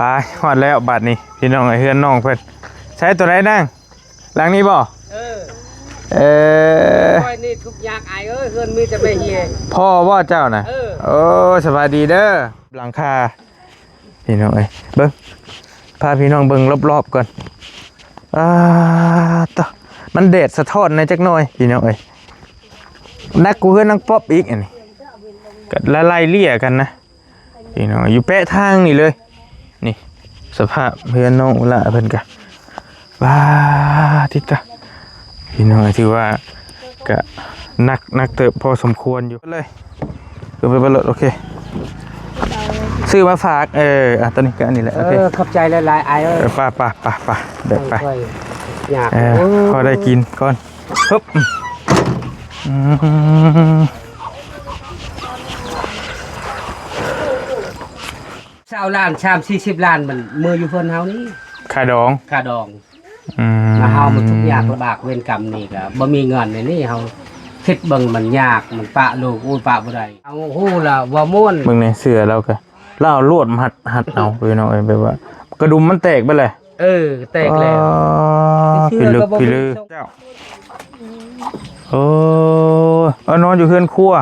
ໄປ ຮອດແລ້ວບາດນີ້ ພີ່ນ້ອງເອີຍ ເຮືອນນ້ອງເພິ່ນ. ໃຊ້ຕົວໃດນາງ? ຫຼັງນີ້ບໍ່? ເອີ ເອີ ຂ້ອຍນີ້ທຸກຍາກອ້າຍເອີຍ ເຮືອນມີແຕ່ແມ່ເຮຍ. ພໍ່ບໍ່ເຈົ້ານະ? ເອີ ໂອ້ ສະບາຍດີເດີ. ຫຼັງຄາ ພີ່ນ້ອງເອີຍ ເບິ່ງ ພາພີ່ນ້ອງເບິ່ງລອບໆກ່ອນ. ອາຕະ ມັນແດດສະທ້ອນແດ່ຈັກໜ່ອຍ ພີ່ນ້ອງເອີຍ. ໜັກກວ່າເຮືອນນາງປັອບອີກ ອັນນີ້ ກໍລະໄລ່ເລ່ຍກັນນະ ພີ່ນ້ອງ. ຢູ່ແປະທາງນີ້ເລີຍ ນີ້ ສະພາບເຮືອນນ້ອງອຸລະເພິ່ນກະ ວ້າ ຕິດຕາ ພີ່ນ້ອງ ຖືວ່າກະໜັກ ໜັກເຕີບພໍສົມຄວນຢູ່ເລີຍ. ຄືໄປເບິ່ງລົດ ໂອເຄ ຊື້ມາຝາກ. ເອີ ອ່ະ ຕົວນີ້ກໍອັນນີ້ແຫຼະ. ໂອເຄ ເອີ ຂອບໃຈຫຼາຍໆ ອ້າຍເອີຍ. ເອີ ໄປ ໄປ ໄປ ໄປ ເດີນໄປ ຍາກ ເອີ ພໍໄດ້ກິນກ່ອນ. ຮຶບ ອືມ ຊາວລ້ານ ສາມສີ່ສິບລ້ານ ມັນເມືອຢູ່ເຮືອນເຮົານີ້ ຄ່າດອງ ຄ່າດອງ. ອືມ ມາເຮົາມັນທຸກຍາກລຳບາກ ເວນກຳນີ້ກໍບໍ່ມີເງິນໃນນີ້ ເຮົາຄິດເບິ່ງມັນຍາກ ມັນປະລູກ ໂອ້ຍ ປະບໍ່ໄດ້. ເອົາ ຮູ້ລະວ່າມ່ວນ. ເບິ່ງໃນເສື້ອລາວກໍ ລາວເອົາລວດມາຮັດ ຮັດເອົາ ພີ່ນ້ອງເອີຍ ແບບວ່າກະດຸມມັນແຕກໄປແລ້ວ. ເອີ ແຕກແລ້ວ ອໍ ເສື້ອກໍບໍ່ມີ ພິລຶກພິລຶກ. ເຈົ້າ ໂອ້ຍ ເອົານອນຢູ່ເຮືອນຄົວ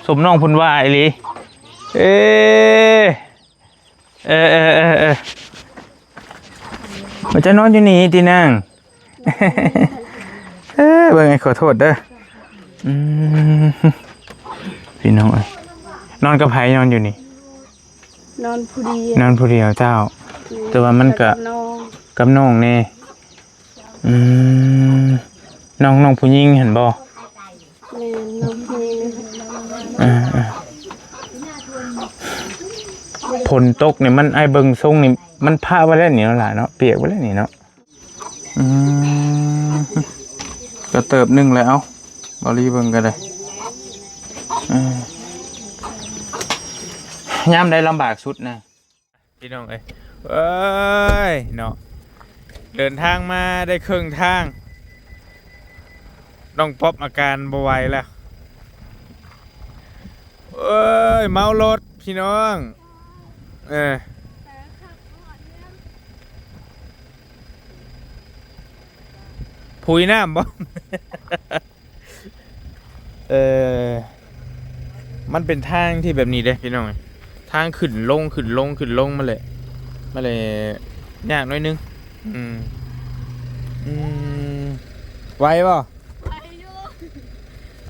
ສົມນ້ອງເພິ່ນວ່າອີ່ຫຼີ. ເອ ເອີ ເອີ ເອີ ເອີ ມາຈະນອນຢູ່ນີ້ຕິນາງ? ເອີ ເບິ່ງ ຂໍໂທດເດີ. ອືມ ພີ່ນ້ອງເອີຍ ນອນກັບໃຜ? ນອນຢູ່ນີ້ ນອນຜູ້ດຽວ ນອນຜູ້ດຽວເຈົ້າ. ແຕ່ວ່າມັນກະ ກັບນ້ອງ ກັບນ້ອງແດ່. ອືມ ນ້ອງ ນ້ອງຜູ້ຍິງຫັ້ນບໍ່? ແມ່ນ ນ້ອງຜູ້ຍິງ. ເອີ ເອີ ຝົນຕົກນີ້ມັນ ອ້າຍເບິ່ງຊົງນີ້ມັນພະໄວ້ແລ້ວນີ້ເນາະຫຼາເນາະ ປຽກໄວ້ແລ້ວນີ້ເນາະ. ອືມ ກະເຕີບໜຶ່ງແລ້ວ ເອົາ ເບົາລີເບິ່ງກໍໄດ້. ເອີ ຍາມໃດລຳບາກສຸດນະ? ພີ່ນ້ອງເອີຍ ເອີຍເນາະ ເດີນທາງມາໄດ້ເຄິ່ງທາງ ນ້ອງປັອບອາການບໍ່ໄຫວແລ້ວ ເອີຍ ເມົາລົດພີ່ນ້ອງ. ເອີ ຜຸຍນ້ຳບໍ່? ເອີ ມັນເປັນທາງທີ່ແບບນີ້ເດ້ພີ່ນ້ອງ ທາງຂຶ້ນລົງ ຂຶ້ນລົງ ຂຶ້ນລົງ ມັນເລີຍ ມັນເລີຍຍາກໜ້ອຍໜຶ່ງ. ອືມ ອືມ ໄຫວບໍ່? ໄຫວຢູ່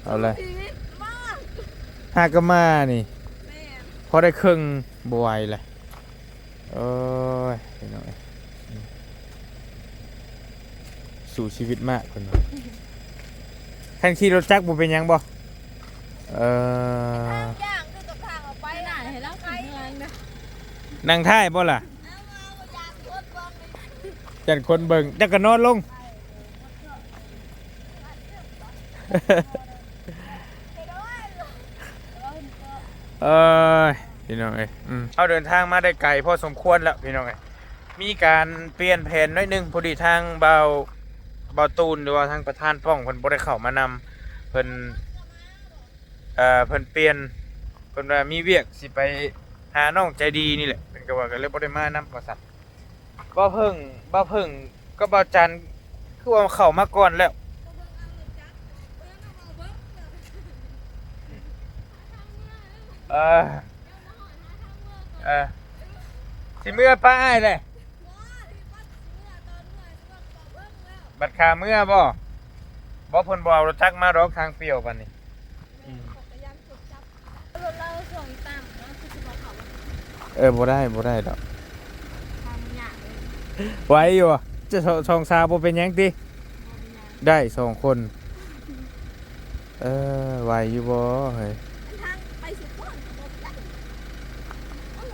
ເອົາເລີຍ ຊີວິດມາກ ຫາກະມານີ້ ແມ່ນ ພໍໄດ້ເຄິ່ງ ບໍ່ໄຫວແຫຼະ. ໂອ້ຍ ພີ່ນ້ອງເອີຍ ສູ້ຊີວິດມາກເພິ່ນວ່າ. ຄັນຂີ່ລົດຈັກບໍ່ເປັນຫຍັງບໍ່? ເອີ ທາງຍ່າງຄືກັບທາງເອົາໄປ ໜ້າໃຫ້ລາວຂຶ້ນເຮືອນເດີ ນັ່ງທ້າຍບໍ່ລະ? ຢ້ານຄົນເບິ່ງ ເຈົ້າກໍນອນລົງ. ເອີຍ ພີ່ນ້ອງເອີຍ ອືມ ເຮົາເດີນທາງມາໄດ້ໄກພໍສົມຄວນແລ້ວພີ່ນ້ອງເອີຍ ມີການປ່ຽນແຜນໜ້ອຍໜຶ່ງ ພໍດີທາງບ່າວ ບ່າວຕູນ ຫຼືວ່າທາງປະທານປ້ອງເພິ່ນບໍ່ໄດ້ເຂົ້າມານຳ ເພິ່ນ ເອີ ເພິ່ນປ່ຽນ ເພິ່ນວ່າມີວຽກຊິໄປຫານ້ອງໃຈດີນີ້ແຫຼະ ເພິ່ນກໍວ່າກໍເລີຍບໍ່ໄດ້ມານຳວ່າຊັ້ນ. ບ່າວເພິ່ງ ບ່າວເພິ່ງກັບບ່າວຈັນ ຄືວ່າເຂົ້າມາກ່ອນແລ້ວ? ເອີ ເອີ ຊິເມືອປະອ້າຍແຫຼະ ບັດຂ້າເມືອບໍ່? ບໍ່ ເພິ່ນບໍ່ເອົາລົດຈັກມາດອກ ທາງປ່ຽວປານນີ້. ອືມ ເອີ ບໍ່ໄດ້ ບໍ່ໄດ້ດອກ ໄຫວຢູ່ບໍ່? ຈະ ສອງ ສອງສາວບໍ່ເປັນຫຍັງຕິ? ໄດ້ສອງຄົນ. ເອີ ໄຫວຢູ່ບໍ່ເຮີ້ຍ?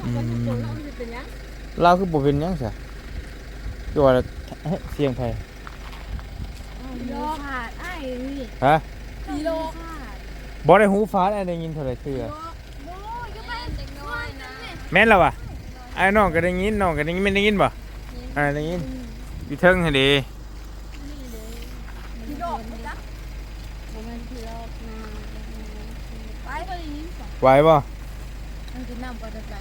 ອືມ ລາວຄືບໍ່ເປັນຫຍັງຊະ? ຄືວ່າ ເອີ ສຽງໃຜ? ອໍ ຫູຝາດອ້າຍນີ້ ຮະ? ຜີຫຼອກ ບໍ່ໄດ້ຫູຝາດ ອ້າຍໄດ້ຍິນເທົ່າໃດເທື່ອ. ບໍ່ ຢ່າໄປ ແມ່ນລະວະ ອ້າຍນ້ອງກໍໄດ້ຍິນ ນ້ອງກໍໄດ້ຍິນ ແມ່ນໄດ້ຍິນບໍ່? ອ່າ ໄດ້ຍິນ ຢູ່ເທິງຫັ້ນເດ. ຜີຫຼອກບໍ່ຈັກ ບໍ່ແມ່ນຜີຫຼອກນາ ໄປ ໄຫວບໍ່? ມັນກິນນ້ຳກ່ອນເດີ ໄປ.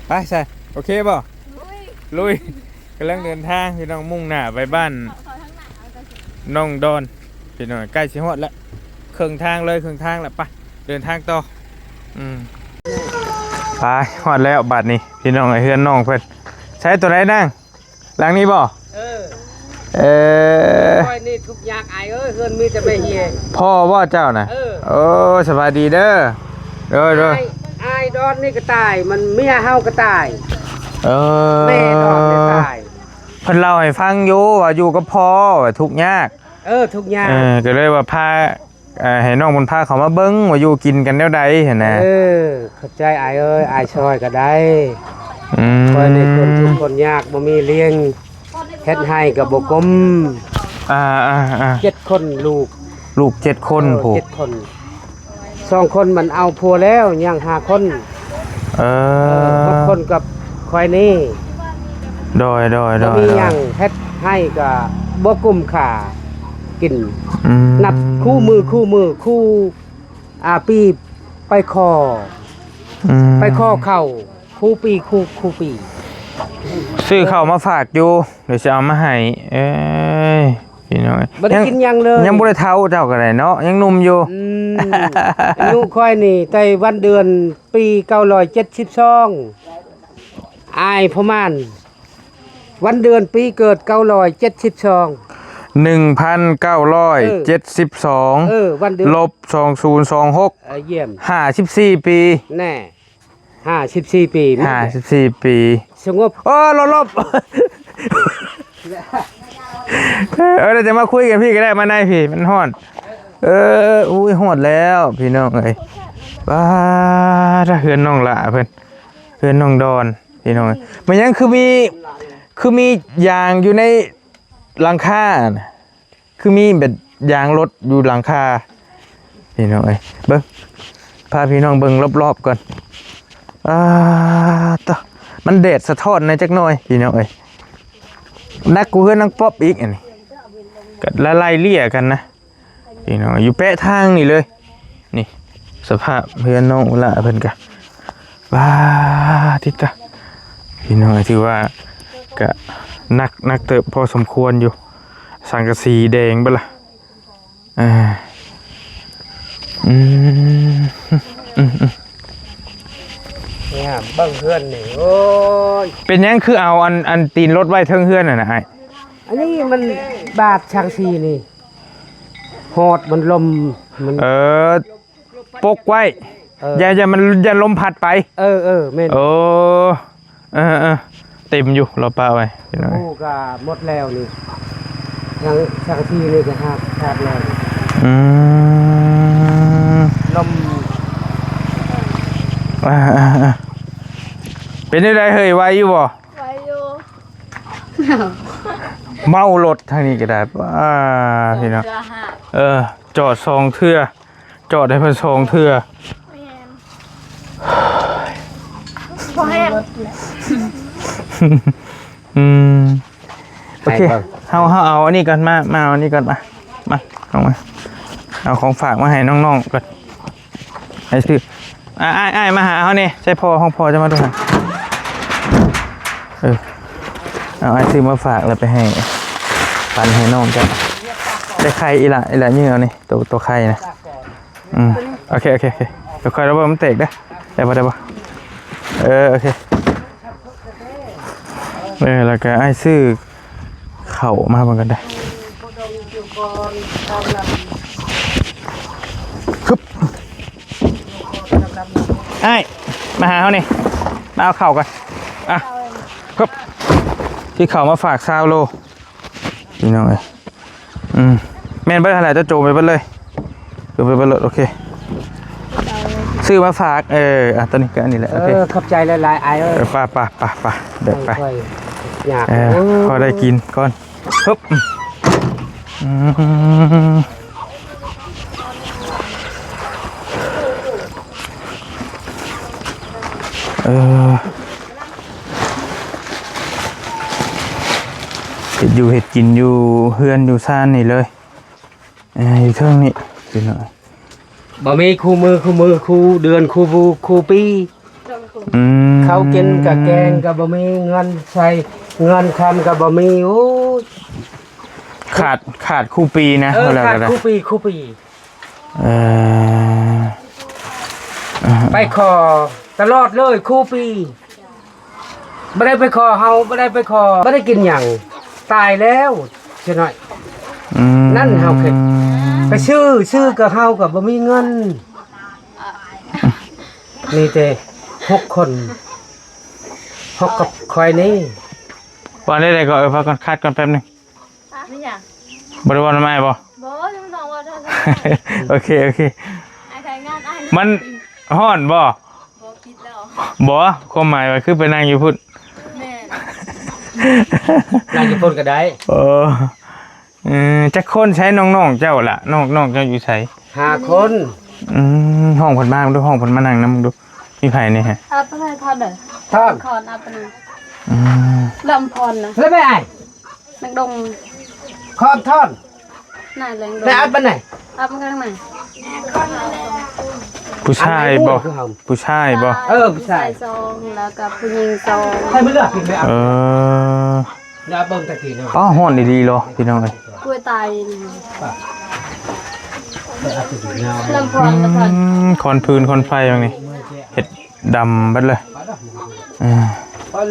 ໄປຊະ ໂອເຄບໍ່? ລຸຍ ລຸຍ ກຳລັງເດີນທາງ ພີ່ນ້ອງ ມຸ່ງໜ້າໄປບ້ານ ເຂົ້າ ເຂົ້າທາງໜ້າເອົາ ນ້ອງດອນ ພີ່ນ້ອງ ໃກ້ຊິຮອດແລ້ວ ເຄິ່ງທາງເລີຍ ເຄິ່ງທາງແລ້ວ ໄປ ເດີນທາງຕໍ່ ອືມ ໄປ ຮອດແລ້ວບາດນີ້ ພີ່ນ້ອງເອີຍ ເຮືອນນ້ອງເພິ່ນ ໃຊ້ໂຕໃດນາງ? ຫຼັງນີ້ບໍ່? ເອີ ເອີ ຂ້ອຍນີ້ທຸກຍາກອ້າຍເອີຍ ເຮືອນມີແຕ່ແມ່ເຮຍ ພໍ່ບໍ່ເຈົ້ານະ? ເອີ ໂອ້ ສະບາຍດີເດີ ໂດຍ ໂດຍ ອ້າຍ ອ້າຍດອນນີ້ກໍຕາຍ ມັນເມຍເຮົາກໍຕາຍ ເອີ ແມ່ດອນນີ້ຕາຍ ເພິ່ນເລົ່າໃຫ້ຟັງຢູ່ວ່າຢູ່ກັບພໍ່ວ່າທຸກຍາກ ເອີ ທຸກຍາກ ເອີ ກໍເລີຍວ່າພາ ອ່າ ໃຫ້ນ້ອງບຸນພາເຂົາມາເບິ່ງວ່າຢູ່ກິນກັນແນວໃດຫັ້ນນະ ເອີ ຂອບໃຈອ້າຍເອີຍ ອ້າຍຊ່ອຍກໍໄດ້ ອືມ ຂ້ອຍນີ້ຄົນທຸກຄົນຍາກ ບໍ່ມີລ້ຽງ ເຮັດໄຮ່ກໍບໍ່ກົມ ອ່າໆໆ ເຈັດຄົນລູກ ລູກເຈັດຄົນ ເອີ ຜູ້ ເຈັດຄົນ ສອງຄົນມັນເອົາຜົວແລ້ວ ຍັງຫ້າຄົນ ເອີ ເອີ ຫົກຄົນກັບຂ້ອຍນີ້ ໂດຍໆໆ ບໍ່ມີຫຍັງ ເຮັດໄຮ່ກໍບໍ່ກຸ້ມຄ່າກິນ ອືມ ນັບຄູ່ມື້ ຄູ່ມື້ ຄູ່ ອ່າ ປີໄປຂໍ ອືມ ໄປຂໍເຂົ້າຄູ່ປີ ຄູ່ ຄູ່ປີ ຊື້ເຂົ້າມາຝາກຢູ່ ດຽວຊິເອົາມາໃຫ້ ເອີຍ ພີ່ນ້ອງ ບໍ່ໄດ້ກິນຫຍັງເລີຍ ຍັງບໍ່ໄດ້ເຖົ້າ ເຈົ້າກໍໄດ້ເນາະ ຍັງໜຸ່ມຢູ່ ອືມ ອາຍຸຂ້ອຍນີ້ ແຕ່ວັນເດືອນປີເກົ້າຮ້ອຍເຈັດສິບສອງ ອ້າຍພໍ່ມານ ວັນເດືອນປີເກີດເກົ້າຮ້ອຍເຈັດສິບສອງ ໜຶ່ງພັນເກົ້າຮ້ອຍເຈັດສິບສອງ ເອີ ເອີ ວັນເດືອນ ລົບສອງພັນສອງຮ້ອຍຫົກ ເອີ ຢ້ຽມ ຫ້າສິບສີ່ປີ ແນ່ ຫ້າສິບສີ່ປີ ຫ້າສິບສີ່ປີ ສະຫງົບ ໂອ້ ລົບໆ ເອີ ດຽວຈະມາຄຸຍກັນພີ້ກໍໄດ້ ມາໃນພີ້ ມັນຮ້ອນ ເອີ ອຸ້ຍ ຮອດແລ້ວ ພີ່ນ້ອງເອີຍ ປາດ ເຮືອນນ້ອງຫຼ້າເພິ່ນ ເຮືອນນ້ອງດອນ ພີ່ນ້ອງເອີຍ ມັນຫຍັງຄືມີ ຄືມີຢາງຢູ່ໃນຫຼັງຄາຫັ້ນນະ ຄືມີແບບຢາງລົດຢູ່ຫຼັງຄາ ພີ່ນ້ອງເອີຍ ເບິ່ງ ພາພີ່ນ້ອງເບິ່ງລອບໆກ່ອນ ອາ ຕະ ມັນແດດສະທ້ອນແດ່ຈັກໜ່ອຍ ພີ່ນ້ອງເອີຍ ໜັກກວ່າເຮືອນນາງປອບອີກ ອັນນີ້ ກໍລະໄລ່ເລ່ຍກັນນະ. ພີ່ນ້ອງ ຢູ່ແປະທາງນີ້ເລີຍ ນີ້ ສະພາບເຮືອນນ້ອງອຸລະເພິ່ນກະ ປາດ ຕິດຕະ ພີ່ນ້ອງ ຖືວ່າກະໜັກ ໜັກເຕີບພໍສົມຄວນຢູ່ ສັງກະສີແດງເບິດລະ ອ່າ ອືມ ອືມ ອືມ ນີ້ເບິ່ງເຮືອນນີ້ ໂອ້ຍ ເປັນຫຍັງຄືເອົາອັນ ອັນຕີນລົດໄວ້ເທິງເຮືອນຫັ້ນນະອ້າຍ? ອັນນີ້ມັນບາດສັງກະສີນີ້ ຮອດມັນລົມ ມັນ ເອີ ປົກໄວ້ ເອີ ຢ່າ ຢ່າມັນ ຢ່າລົມພັດໄປ ເອີ ເອີ ແມ່ນ ໂອ້ ເອີ ເອີ ເຕັມຢູ່ ລາວປະໄວ້ ໂອ້ ກໍໝົດແລ້ວນີ້ ຍັງສັງກະສີນີ້ກໍຫາກຂາດແລ້ວ ອືມ ລົມ ອ່າ ອ່າ ອ່າ ເປັນຈັ່ງໃດເຮີ້ຍ ໄຫວຢູ່ບໍ່? ໄຫວຢູ່ ເມົາລົດທາງນີ້ກໍໄດ້ ອ່າ ພີ່ນ້ອງ ເອີ ຈອດສອງເທື່ອ ຈອດໃຫ້ເພິ່ນສອງເທື່ອ ແມ່ນ ບໍ່ແຮງ ອືມ ໂອເຄ ໃຫ້ເບິ່ງ ເຮົາ ເຮົາເອົາອັນນີ້ກ່ອນ ມາ ມາເອົາອັນນີ້ກ່ອນ ມາ ມາ ເອົາມາ ເອົາຂອງຝາກມາໃຫ້ນ້ອງໆກ່ອນ ໃຫ້ຊື້ ອ້າຍ ອ້າຍ ອ້າຍ ມາຫາເຮົາແດ່ ໃສ່ພໍ່ ຂອງພໍ່ຈະມາດູຫັ້ນ ເອີ ເອົາ ອ້າຍຊື້ມາຝາກ ແລ້ວໄປໃຫ້ ປັນໃຫ້ນ້ອງເຈົ້າ ໄດ້ໄຂ່ອີ່ຫຼະ ອີ່ຫຼະ ຍື່ເອົານີ້ ໂຕ ໂຕໄຂ່ນະ ອືມ ໂອເຄ ໂອເຄ ໂອເຄ ດຽວຂ້ອຍລະເບິ່ງມັນແຕກເດີ້ ໄດ້ບໍ່ ໄດ້ບໍ່ ເອີ ໂອເຄ ເອີ ແລ້ວກໍອ້າຍຊື້ເຂົ້າມາເບິ່ງກັນເດີ້ ຮຶບ ອ້າຍ ມາຫາເຮົານີ້ ມາເອົາເຂົ້າກ່ອນ ອ່ະ ຮຶບ ຊື້ເຂົ້າມາຝາກຊາວໂລ ພີ່ນ້ອງເອີຍ ອືມ ແມ່ນເບິດຫັ້ນແຫຼະ ເຈົ້າໂຈມໄປເບິດເລີຍ ໂຈມໄປເບິດໂລດ ໂອເຄ ຊື້ມາຝາກ ເອີ ອ່ະ ຕົວນີ້ກໍອັນນີ້ແຫຼະ ໂອເຄ ເອີ ຂອບໃຈຫຼາຍໆ ອ້າຍເອີຍ ເອີ ໄປ ໄປ ໄປ ໄປ ເດີນໄປ ຍາກ ເອີ ໂອ້ ພໍໄດ້ກິນກ່ອນ ຮຶບ ອືມ ເອີ. ໂອ້ ເຮັດຢູ່ເຮັດກິນຢູ່ເຮືອນຢູ່ຊານນີ້ເລີຍ ເອີ ຢູ່ເທິງນີ້ພີ່ນ້ອງ. ບໍ່ມີຄູ່ມື້ ຄູ່ມື້ ຄູ່ເດືອນ ຄູ່ ຄູ່ປີ. ອືມ ເຂົ້າກິນກະແກງກະບໍ່ມີ ເງິນໃຊ້ເງິນຄຳກະບໍ່ມີ. ໂອ້ຍ ຂາດ ຂາດຄູ່ປີນະ. ເອີ ຂາດຄູ່ປີ ຄູ່ປີ. ເອີ ໄປຂໍຕະຫຼອດເລີຍຄູ່ປີ. ບໍ່ໄດ້ໄປຂໍເຮົາ ບໍ່ໄດ້ໄປຂໍ ບໍ່ໄດ້ກິນຫຍັງ ຕາຍແລ້ວຊະໜ້ອຍ. ອືມ ນັ້ນເຮົາເຮັດ ໄປຊື້ ຊື້ກະເຮົາກະບໍ່ມີເງິນ. ມີແຕ່ຫົກຄົນ ຫົກກັບຂ້ອຍນີ້. ວ່າໄດ້ໃດກໍ ເອີ ພັກກ່ອນ ຄັດກ່ອນແປັບໜຶ່ງ. ມີຫຍັງ? ບໍ່ໄດ້ເວົ້ານຳອ້າຍບໍ່? ບໍ່ ນ້ອງເວົ້າໂທລະສັບ. ໂອເຄ ໂອເຄ. ອ້າຍຖ່າຍງານອ້າຍ. ມັນຮ້ອນບໍ່? ບໍ່ ປິດແລ້ວ. ບໍ່ ຄວາມໝາຍວ່າຄືໄປນັ່ງຢູ່ພຸ້ນ. ແມ່ນ. ນັ່ງຢູ່ພຸ້ນກໍໄດ້. ເອີ ເອີ ຈັກຄົນໃຊ້ນ້ອງໆເຈົ້າລະ? ນ້ອງ ນ້ອງເຈົ້າຢູ່ໃສ? ຫ້າຄົນ. ອືມ ຮ້ອງເພິ່ນມາເບິ່ງດູ ຮ້ອງເພິ່ນມານັ່ງນຳເບິ່ງດູ. ມີໃຜແດ່ຮະ? ອັບປະໄນທອນເດີ ທອນ ຄອນອັບປະໄນ. ອືມ ລຳພອນນະ ແລ້ວແມ່ອ້າຍ ນັກດົງ ຄອນທອນ ນາຍແລງດົງ ແມ່ອັບປະໄນ ອັບມາຂ້າງໃນ. ຜູ້ຊາຍບໍ່? ຜູ້ຊາຍບໍ່? ເອີ ຜູ້ຊາຍ ຜູ້ຊາຍສອງ ແລ້ວກໍຜູ້ຍິງສອງ. ໃຫ້ມັນເລືອກກິນແມ່ອັບ. ເອີ ເບິ່ງຕະກີ້ເນາະ. ປ້າ ຮ້ອນອີ່ຫຼີເນາະພີ່ນ້ອງເອີຍ. ກ້ວຍຕາຍນີ້ ລຳພອນ ອືມ ຄອນຟືນຄອນໄຟບາດນີ້ ເຮັດດຳເບິດເລີຍ. ເອີ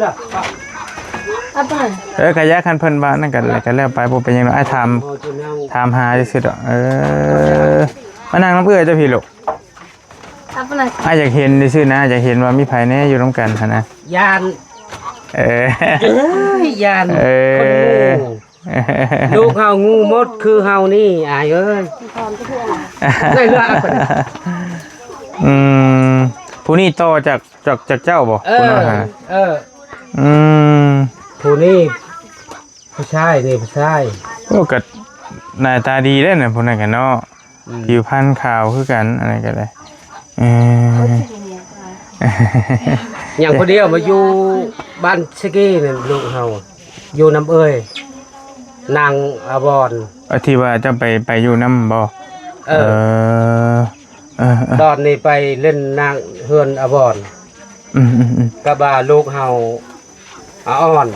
ເອີ ກະຢ່າ ຄັນເພິ່ນວ່ານັ້ນກະ ກະແລ້ວໄປ ບໍ່ເປັນຫຍັງດອກ. ອ້າຍຖາມ ຖາມຫາຊື່ໆດອກ. ເອີ ມານັ່ງນຳເອື້ອຍເຈົ້າພີ້ລູກ. ອ້າຍຢາກເຫັນຊື່ໆນະ ຢາກເຫັນວ່າມີໃຜແດ່ຢູ່ນຳກັນຫັ້ນນະ. ຢ້ານ ເອີ ເອີຍ ຢ້ານ ເອີ ຄົນງູ. ລູກເຮົາງູໝົດຄືເຮົານີ້ ອ້າຍເອີຍ. ໄດ້ເຮືອນ. ອືມ ຜູ້ນີ້ຕໍ່ຈາກ ຈາກ ຈາກເຈົ້າບໍ່? ເອີ ຜູ້ນັ້ນຫາ ເອີ ອືມ ຜູ້ນີ້ ຜູ້ຊາຍນີ້ ຜູ້ຊາຍ. ໂອ້ ກໍໜ້າຕາດີເດ້ນະ ຜູ້ນັ້ນກະເນາະ. ອືມ ຜິວພັນຂາວຄືກັນ ອັນນັ້ນກໍໄດ້. ເອີ ຍັງຜູ້ດຽວມາຢູ່ບ້ານສະກີນັ້ນ ລູກເຮົາຢູ່ນຳເອື້ອຍນາງອາວອນ. ເອີ ທີ່ວ່າເຈົ້າໄປ ໄປຢູ່ນຳບໍ່? ເອີ ເອີ ເອີ ເອີ ຕອນນີ້ໄປຫຼິ້ນນາງເຮືອນອາວອນ. ອືມໆໆ ກັບວ່າລູກເຮົາອາອອນ.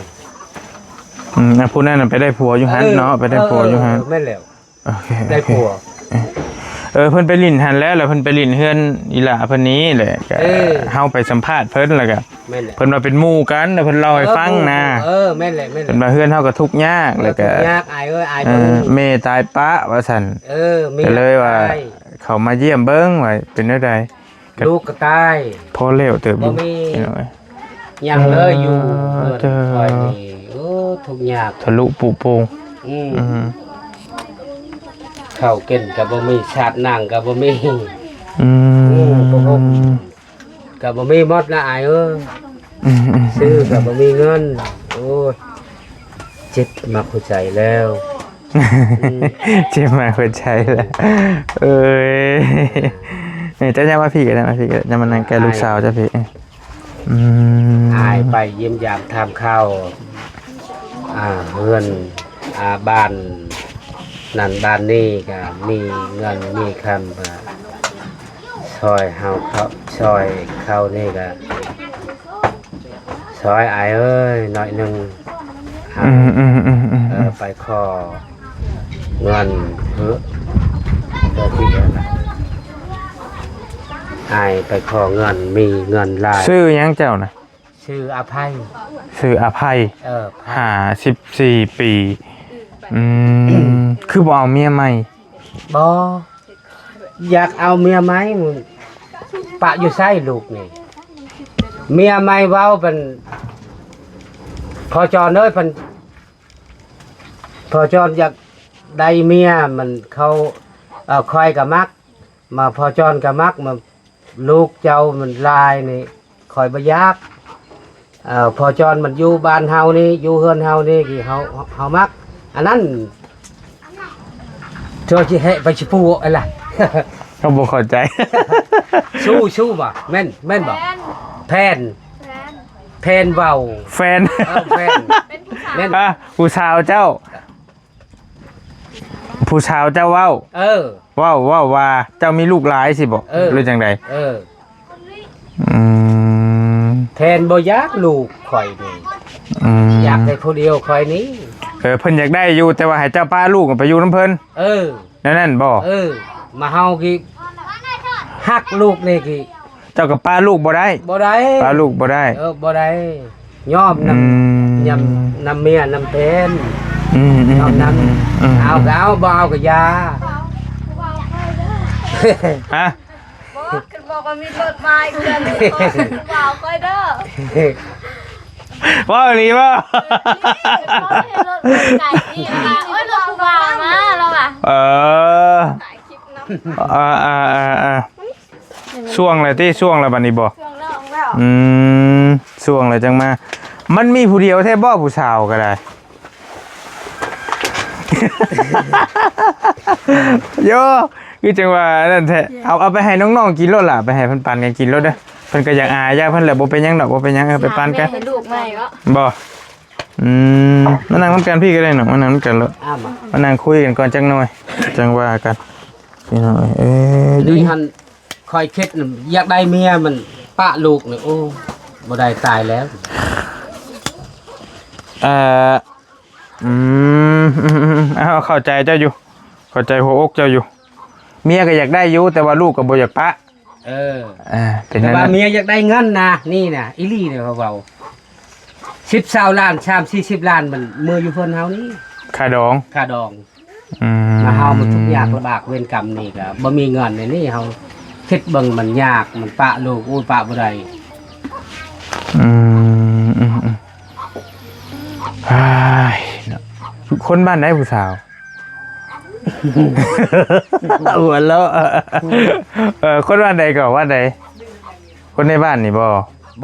ອືມ ຜູ້ນັ້ນນະໄປໄດ້ຜົວຢູ່ຫັ້ນເນາະ. ເອີ ໄປໄດ້ຜົວຢູ່ຫັ້ນ. ເອີ ແມ່ນແລ້ວ. ໂອເຄ ໄດ້ຜົວ. ເອີ ເພິ່ນໄປຫຼິ້ນຫັ້ນແລ້ວ ແລ້ວເພິ່ນໄປຫຼິ້ນເຮືອນອີ່ຫຼ້າເພິ່ນນີ້ແຫຼະ. ເອີ ເຮົາໄປສຳພາດເພິ່ນ ແລ້ວກະ ແມ່ນແຫຼະ ເພິ່ນວ່າເປັນໝູ່ກັນ ແລ້ວເພິ່ນເລົ່າໃຫ້ຟັງນະ. ເອີ ເອີ ແມ່ນແຫຼະ ແມ່ນແຫຼະ. ເພິ່ນວ່າເຮືອນເຮົາກໍທຸກຍາກ ແລ້ວກະ ທຸກຍາກ ອາຍເອີຍ ອາຍ ເອີ ເບິ່ງ ແມ່ຕາຍປະວ່າຊັ້ນ. ເອີ ແມ່ ກໍເລີຍວ່າ ຕາຍ ເຂົ້າມາຢ້ຽມເບິ່ງວ່າເປັນແນວໃດ. ລູກກໍຕາຍ ພໍແລ້ວເຕີບຢູ່ ບໍ່ມີ ພີ່ນ້ອງເອີຍ. ຍັງເລີຍຢູ່ ເອີ ເຮືອນຂ້ອຍນີ້ ໂອ້ ທຸກຍາກ ທະລຸປຸໂປ່ງ. ອືມ ອືມ ເຂົ້າກິນກໍບໍ່ມີ ສາດໜັງກໍບໍ່ມີ. ອືມ ໂອ້ ຜ້າຫົ່ມກໍບໍ່ມີໝົດລະ ອາຍເອີຍ. ອືມໆໆ ຊື້ກໍບໍ່ມີເງິນ. ໂອ້ຍ ເຈັບມາກຫົວໃຈແລ້ວ. ເຈັບມາກຫົວໃຈແລ້ວ. ເອີຍ ເຈົ້າຢ່າມາພີ້ກໍໄດ້ ມາພີ້ກໍໄດ້ ຢ່າມານັ່ງໃກ້ລູກສາວເຈົ້າພີ້. ອືມ ອ້າຍໄປຢ້ຽມຢາມຖາມຂ່າວ ອ່າ ເຮືອນ ອ່າ ບ້ານນັ້ນບ້ານນີ້ ກໍມີເງິນມີຄຳ ກໍຊ່ອຍເຮົາເຂົ້າ ຊ່ອຍເຂົ້ານີ້ ກໍຊ່ອຍອ້າຍເອີຍ ໜ້ອຍໜຶ່ງ. ອືມ ເອີ ໄປຂໍເງິນເພື່ອ ເພື່ອທີ່ ອ້າຍໄປຂໍເງິນ ມີເງິນຫຼາຍ. ຊື່ຫຍັງເຈົ້ານະ? ຊື່ອາໄພ. ຊື່ອາໄພ. ເອີ ຫ້າສິບສີ່ປີ. ອືມ ຄືບໍ່ເອົາເມຍໃໝ່? ບໍ່ ຢາກເອົາເມຍໃໝ່ ປະຢູ່ໃສລູກນີ້? ເມຍໃໝ່ເວົ້າເປັນ ພໍ່ຈອນເອີຍ ເພິ່ນ ພໍ່ຈອນຢາກໄດ້ເມຍ ມັນເຂົາ ເອີ ຂ້ອຍກໍມັກ ມາພໍ່ຈອນກໍມັກ ມາລູກເຈົ້າມັນຫຼາຍນີ້ ຂ້ອຍບໍ່ຢາກ. ເອີ ພໍ່ຈອນມັນຢູ່ບ້ານເຮົານີ້ ຢູ່ເຮືອນເຮົານີ້ ທີ່ເຮົາ ເຮົາມັກ ອັນນັ້ນ ເຈົ້າຊິໃຫ້ໄປຊິປູເອົາລະ. ເຂົາບໍ່ເຂົ້າໃຈ. ຊູ ຊູບໍ່? ແມ່ນ ແມ່ນບໍ່? ແຟນ ແຟນ ແຟນເວົ້າ ແຟນ ເອີ ແຟນ ເປັນຜູ້ ແມ່ນ ອ່ະ ຜູ້ສາວເຈົ້າ ຜູ້ສາວເຈົ້າເວົ້າ ເອີ ເວົ້າ ເວົ້າວ່າເຈົ້າມີລູກຫຼາຍຊີ້ບໍ? ເອີ ຫຼືຈັ່ງໃດ? ເອີ ອືມ ແພນບໍ່ຢາກລູກຂ້ອຍນີ້ ອືມ ຢາກໄດ້ຜູ້ດຽວຂ້ອຍນີ້. ເອີ ເພິ່ນຢາກໄດ້ຢູ່ ແຕ່ວ່າໃຫ້ເຈົ້າປະລູກໄປຢູ່ນຳເພິ່ນ. ເອີ ແນວນັ້ນບໍ? ເອີ ມາເຮົາກີ້ ຮັກລູກນີ້ກີ້ ເຈົ້າກໍປະລູກບໍ່ໄດ້. ບໍ່ໄດ້ ປະລູກບໍ່ໄດ້. ເອີ ບໍ່ໄດ້. ຍອມນຳ ອືມ ຍຳນຳເມຍນຳແຟນ. ອືມ ອືມ ຍອມນຳ. ອືມ ເອົາກໍເອົາ ບໍ່ເອົາກໍຢ່າ. ຮະ? ບໍ່ ຄືບອກວ່າມີລົດມາອີກເທື່ອໜຶ່ງ ບໍ່ເອົາຂ້ອຍເດີ. ເວົ້າອີ່ຫຼີບໍ່? ເອີ ເຫັນລົດໄກນີ້ ໂອ້ຍ ລົດຜູ້ບ່າວມາແລ້ວວ່າ. ເອີ ຖ່າຍຄລິບນຳ. ເອີໆໆໆ ຊ່ວງແລ້ວຕິ ຊ່ວງແລ້ວບັດນີ້ບໍ່? ຊ່ວງແລ້ວ ອືມ ຊ່ວງແລ້ວຈັ່ງມາ. ມັນມີຜູ້ດຽວແທ້ບໍ່ ຜູ້ສາວກໍໄດ້? ໂຢ ຄືຈັ່ງວ່ານັ້ນແທ້. ເອົາ ເອົາໄປໃຫ້ນ້ອງໆກິນໂລດລະ ໄປໃຫ້ເພິ່ນປັນກັນກິນໂລດເດີ. ເພິ່ນກໍຢາກອາຍ ຢ້ານເພິ່ນແຫຼະ. ບໍ່ເປັນຫຍັງດອກ ບໍ່ເປັນຫຍັງ ເອີ ໄປປັນກັນ. ຫາແມ່ໃຫ້ລູກໃໝ່ເນາະ. ບໍ່ ອືມ ມານັ່ງນຳກັນພີ້ກໍໄດ້ນ້ອງ ມານັ່ງນຳກັນໂລດ. ອ່າ ມານັ່ງຄຸຍກັນກ່ອນຈັກໜ່ອຍ ຈັ່ງວ່າກັນ ພີ່ນ້ອງເອີຍ. ເອີ ນີ້ຫັ້ນ ຂ້ອຍຄິດນຳ ຢາກໄດ້ເມຍ ມັນປະລູກນີ້ ໂອ້ ບໍ່ໄດ້ ຕາຍແລ້ວ. ເອີ ອືມ ເອົາ ເຂົ້າໃຈເຈົ້າຢູ່ ເຂົ້າໃຈຫົວອົກເຈົ້າຢູ່. ເມຍກໍຢາກໄດ້ຢູ່ ແຕ່ວ່າລູກກໍບໍ່ຢາກປະ. ເອີ ອ່າ ເປັນ ແຕ່ວ່າເມຍຢາກໄດ້ເງິນນະ ນີ້ນະ ອີ່ຫຼີນີ້ ເຂົາເວົ້າ ສິບຊາວລ້ານ ສາມສີ່ສິບລ້ານ ມັນເມືອຢູ່ເພິ່ນເຮົານີ້ ຄ່າດອງ ຄ່າດອງ. ອືມ ມາເຮົາມັນທຸກຍາກລຳບາກ ເວນກຳນີ້ກໍບໍ່ມີເງິນ. ອັນນີ້ເຮົາຄິດເບິ່ງ ມັນຍາກ ມັນປະລູກ ໂອ້ຍ ປະບໍ່ໄດ້. ອືມ ອືມ ອືມ ອ້າຍ ຄົນບ້ານໃດຜູ້ສາວ? ຫົວເລາະ. ເອີ ຄົນບ້ານໃດກໍ ບ້ານໃດ? ຄົນໃນບ້ານນີ້ບໍ່?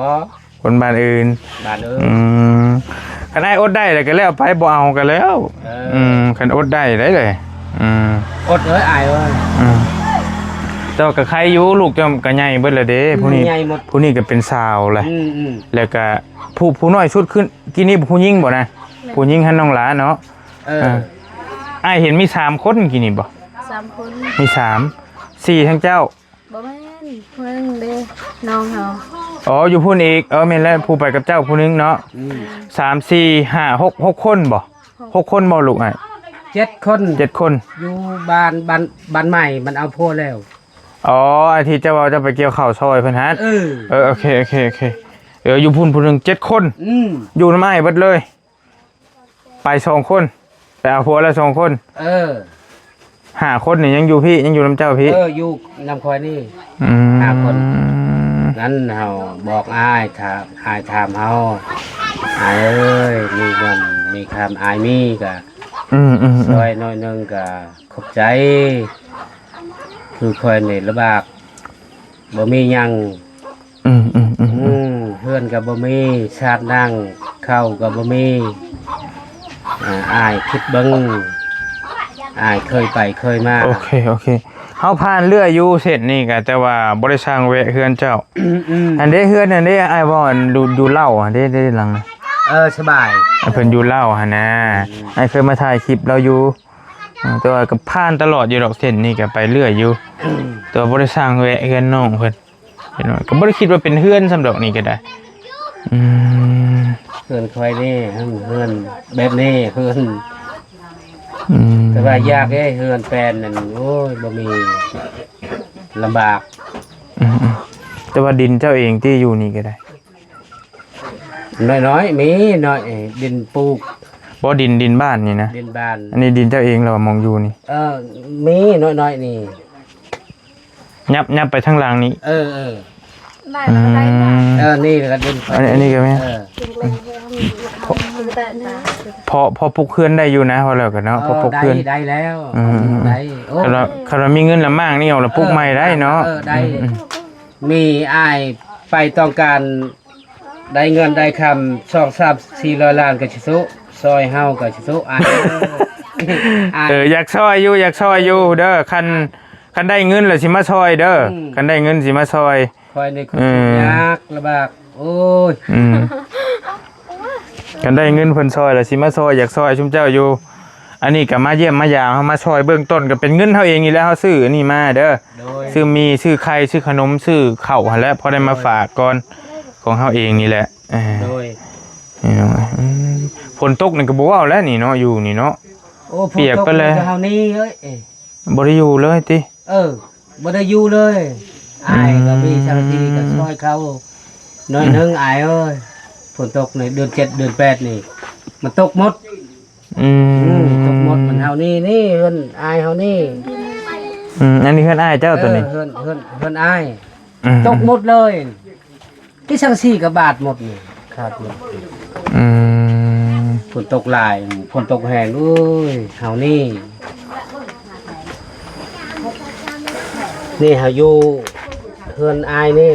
ບໍ່ ຄົນບ້ານອື່ນ ບ້ານອື່ນ. ອືມ ຄັນອ້າຍອົດໄດ້ແລ້ວກໍແລ້ວໄປ ບໍ່ເອົາກໍແລ້ວ. ເອີ ອືມ ຄັນອົດໄດ້ໄດ້ເລີຍ. ອືມ ອົດເອີຍ ອ້າຍເອີຍ. ອືມ ແຕ່ວ່າກໍໄຄຢູ່ ລູກເຈົ້າກໍໃຫຍ່ເບິດແລ້ວເດ້. ອືມ ຜູ້ນີ້ ໃຫຍ່ໝົດ ຜູ້ນີ້ກໍເປັນສາວແລ້ວ. ອືມໆ ແລ້ວກໍຜູ້ ຜູ້ນ້ອຍສຸດຄືກີ້ນີ້ຜູ້ຍິງບໍ່ນະ? ແມ່ນ ຜູ້ຍິງຫັ້ນ ນ້ອງຫຼາເນາະ. ເອີ ເອີ ອ້າຍເຫັນມີສາມຄົນກີ້ນີ້ບໍ່? ສາມຄົນ ມີສາມ ສີ່ທັງເຈົ້າ. ບໍ່ແມ່ນ ຜູ້ໜຶ່ງເດ້ ນ້ອງເຮົາ. ອໍ ຢູ່ພຸ້ນອີກ. ເອີ ແມ່ນແລ້ວ ຜູ້ໄປກັບເຈົ້າຜູ້ໜຶ່ງເນາະ. ອືມ ສາມ ສີ່ ຫ້າ ຫົກ ຫົກຄົນບໍ່? ຫົກຄົນບໍ່ລູກອ້າຍ? ເຈັດຄົນ ເຈັດຄົນ. ຢູ່ບ້ານ ບ້ານ ບ້ານໃໝ່ ມັນເອົາຜົວແລ້ວ. ອໍ ອັນທີ່ເຈົ້າເວົ້າເຈົ້າໄປກ່ຽວເຂົ້າຊ່ອຍເພິ່ນຫັ້ນ. ເອີ ເອີ ໂອເຄ ໂອເຄ ໂອເຄ. ເອີ ຢູ່ພຸ້ນຜູ້ໜຶ່ງ ເຈັດຄົນ. ອືມ ຢູ່ນຳອ້າຍເບິດເລີຍ. ໄປສອງຄົນ ໄປເອົາຜົວແລ້ວສອງຄົນ. ເອີ ຫ້າຄົນນີ້ຍັງຢູ່ພີ້ ຍັງຢູ່ນຳເຈົ້າພີ້. ເອີ ຢູ່ນຳຂ້ອຍນີ້. ອືມ ຫ້າຄົນ. ນັ້ນເຮົາບອກອ້າຍ ຖ້າອ້າຍຖາມເຮົາ ອ້າຍເອີຍ ມີເງິນມີຄຳ ອ້າຍມີກະ ອືມໆໆ ຊ່ອຍໜ້ອຍໜຶ່ງກະຂອບໃຈ. ຄືຂ້ອຍນີ້ລຳບາກ ບໍ່ມີຫຍັງ. ອືມໆໆໆ ອືມ ເຮືອນກໍບໍ່ມີ ຊາດນັ່ງ ເຂົ້າກໍບໍ່ມີ. ອ່າ ອ້າຍຄິດເບິ່ງ ອ້າຍເຄີຍໄປເຄີຍມາ. ໂອເຄ ໂອເຄ ເຮົາຜ່ານເລື້ອຍຢູ່ເສັ້ນນີ້ກະ ແຕ່ວ່າບໍ່ໄດ້ສັ່ງແວະເຮືອນເຈົ້າ. ອືມໆ ອັນເດ້ ເຮືອນອັນເດ້ ອ້າຍເວົ້າ ອັນຢູ່ ຢູ່ເລົ່າຫັ້ນເດ້ ເດ້ຫຼັງ. ເອີ ສະບາຍ ອັນເພິ່ນຢູ່ເລົ່າຫັ້ນນະ. ອືມ ອ້າຍເຄີຍມາຖ່າຍຄລິບລາວຢູ່. ເອີ ແຕ່ວ່າກໍຜ່ານຕະຫຼອດຢູ່ດອກ ເສັ້ນນີ້ກໍໄປເລື້ອຍຢູ່. ແຕ່ວ່າບໍ່ໄດ້ສັ່ງແວະເຮືອນນ້ອງເພິ່ນ ເຫັນວ່າ ກໍບໍ່ໄດ້ຄິດວ່າເປັນເຮືອນຊ້ຳດອກນີ້ກໍໄດ້. ອືມ ເຮືອນຂ້ອຍນີ້ ເຮືອນແບບນີ້ ເຮືອນ. ອືມ ແຕ່ວ່າຢາກເດ້ ເຮືອນແປນນັ້ນ ໂອ້ຍ ບໍ່ມີ ລຳບາກ. ອືມໆ ແຕ່ວ່າດິນເຈົ້າເອງຕິ ຢູ່ນີ້ກໍໄດ້. ນ້ອຍໆ ມີນ້ອຍ ດິນປູກ. ບໍ່ ດິນ ດິນບ້ານນີ້ນະ? ດິນບ້ານ. ອັນນີ້ດິນເຈົ້າເອງແລ້ວ ໝ່ອງຢູ່ນີ້? ເອີ ມີນ້ອຍໆ ນີ້ ຍັບ ຍັບໄປທາງຫຼັງນີ້. ເອີໆ ອືມ ເອີ ນີ້ກໍດິນ ອັນນີ້ ອັນນີ້ກໍແມ່ນ. ເອີ ພໍ ພໍປຸກເຮືອນໄດ້ຢູ່ນະ ພໍແລ້ວກໍເນາະ. ເອີ ພໍປຸກເຮືອນໄດ້ ໄດ້ແລ້ວ. ອືມ ໄດ້. ໂອ້ ຄັນວ່າ ຄັນວ່າມີເງິນລະມ້າງນີ້ອອກລະປຸກໃໝ່ໄດ້ເນາະ. ເອີ ໄດ້. ອືມ ມີອ້າຍໄປຕ້ອງການໄດ້ເງິນໄດ້ຄຳ ສອງສາມສີ່ຮ້ອຍລ້ານກໍຊິສູ້ ຊ່ອຍເຮົາກໍຊິສູ້ ອ້າຍ. ເອີ ຢາກຊ່ອຍຢູ່ ຢາກຊ່ອຍຢູ່ເດີ ຄັນ ຄັນໄດ້ເງິນແລ້ວຊິມາຊ່ອຍເດີ. ອືມ ຄັນໄດ້ເງິນຊິມາຊ່ອຍ. ຂ້ອຍນີ້ ເອີ ທຸກຍາກລຳບາກ ໂອ້ຍ. ອືມ ຄັນໄດ້ເງິນເພິ່ນຊ່ອຍລະຊິມາຊ່ອຍ ຢາກຊ່ອຍຊຸມເຈົ້າຢູ່. ອັນນີ້ກໍມາຢ້ຽມມາຢາມ ເຮົາມາຊ່ອຍເບື້ອງຕົ້ນ ກໍເປັນເງິນເຮົາເອງນີ້ແຫຼະ ເຮົາຊື້ອັນນີ້ມາເດີ ໂດຍ ຊື້ໝີ່ ຊື້ໄຂ່ ຊື້ຂະໜົມ ຊື້ເຂົ້າຫັ້ນແຫຼະ ພໍໄດ້ມາ ໂດຍ ຝາກກ່ອນ ຂອງເຮົາເອງນີ້ແຫຼະ. ເອີ ໂດຍ ພີ່ນ້ອງເອີຍ ອືມ ຝົນຕົກນີ້ກໍບໍ່ເວົ້າແລ້ວນີ້ເນາະ ຢູ່ນີ້ເນາະ ໂອ້ ປຽກໄປແລ້ວ ຝົນຕົກນີ້ກໍເຮົາໜີເອີຍ ເອີ ບໍ່ໄດ້ຢູ່ເລີຍຕິ? ເອີ ບໍ່ໄດ້ຢູ່ເລີຍ ອືມ ອ້າຍກໍມີເຈົ້າໜ້າທີ່ກໍຊ່ອຍເຂົາໜ້ອຍໜຶ່ງ ອືມ ອ້າຍເອີຍ. ຝົນຕົກໃນເດືອນເຈັດເດືອນແປດນີ້ ມັນຕົກໝົດ ອືມ ອືມ ຕົກໝົດ ມັນເຮົານີ້ ນີ້ເຮືອນອ້າຍເຮົານີ້ ອືມ ອັນນີ້ເຮືອນອ້າຍເຈົ້າຕົວນີ້ ເອີ ເຮືອນ ເຮືອນ ເຮືອນອ້າຍ ອືມ ຕົກໝົດເລີຍ. ທີ່ສັງກະສີກໍບາດໝົດນີ້ ຂາດໝົດ ອືມ ຝົນຕົກຫຼາຍ ຝົນຕົກແຮງ ໂອ້ຍ ເຮົານີ້ ນີ້ເຮົາຢູ່ເຮືອນອ້າຍນີ້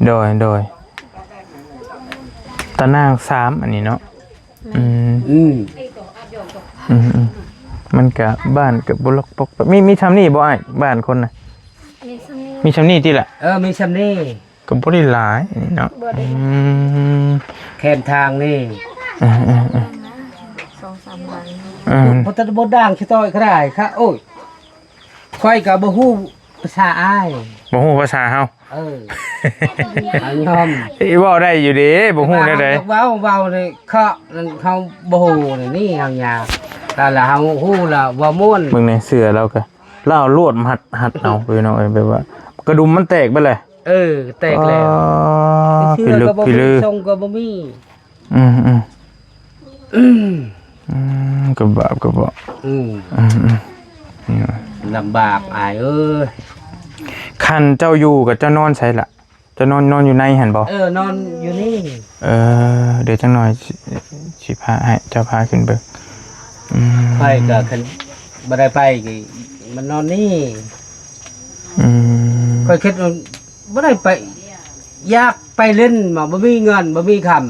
ໂດຍ ໂດຍ ຕາໜ່າງສາມ ອັນນີ້ເນາະ ອືມ ອືມ ອືມ ອືມ ມັນກະ ບ້ານກະບໍ່ລັກປອກແປັກ ມີ ມີຊ່ຳນີ້ບໍ່ອ້າຍ ບ້ານຄົນນະ ມີຊ່ຳນີ້ ມີຊ່ຳນີ້ຕິລະ ເອີ ມີຊ່ຳນີ້ ກໍບໍ່ໄດ້ຫຼາຍນີ້ເນາະ ບໍ່ໄດ້ ອືມ ແຄມທາງນີ້ ເອີໆໆ ສອງສາມຫຼັງ ເອີ ບໍ່ທັນບໍ່ດ່າງຊິຕ້ອຍກໍໄດ້ຄ່ະ ໂອ້ຍ ຂ້ອຍກໍບໍ່ຮູ້ພາສາອ້າຍ ບໍ່ຮູ້ພາສາເຮົາ ເອີ ເຮົາຍອມ ເອີ ເວົ້າໄດ້ຢູ່ເດ້ ບໍ່ຮູ້ແນວໃດ ເວົ້າ ເວົ້ານີ້ເຄາະນັ້ນເຮົາບໍ່ຮູ້ນີ້ ເຮົາຍາກ ແຕ່ລະເຮົາຮູ້ລະເວົ້າມ່ວນ ເບິ່ງໃນເສື້ອລາວກໍ ລາວລວດມັດ ຮັດເອົາ ພີ່ນ້ອງເອີຍ ແບບວ່າກະດຸມມັນແຕກໄປແຫຼະ ເອີ ແຕກແລ້ວ ອໍ ເສື້ອກໍບໍ່ມີ ຊົງກໍບໍ່ມີ ອືມໆ ອືມ ອືມ ກໍບາບກໍບໍ່ ອືມ ອືມໆ ລຳບາກອ້າຍເອີຍ ຄັນເຈົ້າຢູ່ກໍເຈົ້ານອນໃສລະ? ເຈົ້ານອນ ນອນຢູ່ໃນຫັ້ນບໍ່? ເອີ ນອນຢູ່ນີ້ ເອີ ດຽວຈັກໜ່ອຍຊິ ຊິພາໃຫ້ເຈົ້າພາຂຶ້ນເບິ່ງ ອືມ ຂ້ອຍກໍຄັນບໍ່ໄດ້ໄປກໍມານອນນີ້ ອືມ ຂ້ອຍຄິດວ່າບໍ່ໄດ້ໄປ ຢາກໄປຫຼິ້ນ ມາບໍ່ມີເງິນບໍ່ມີຄຳ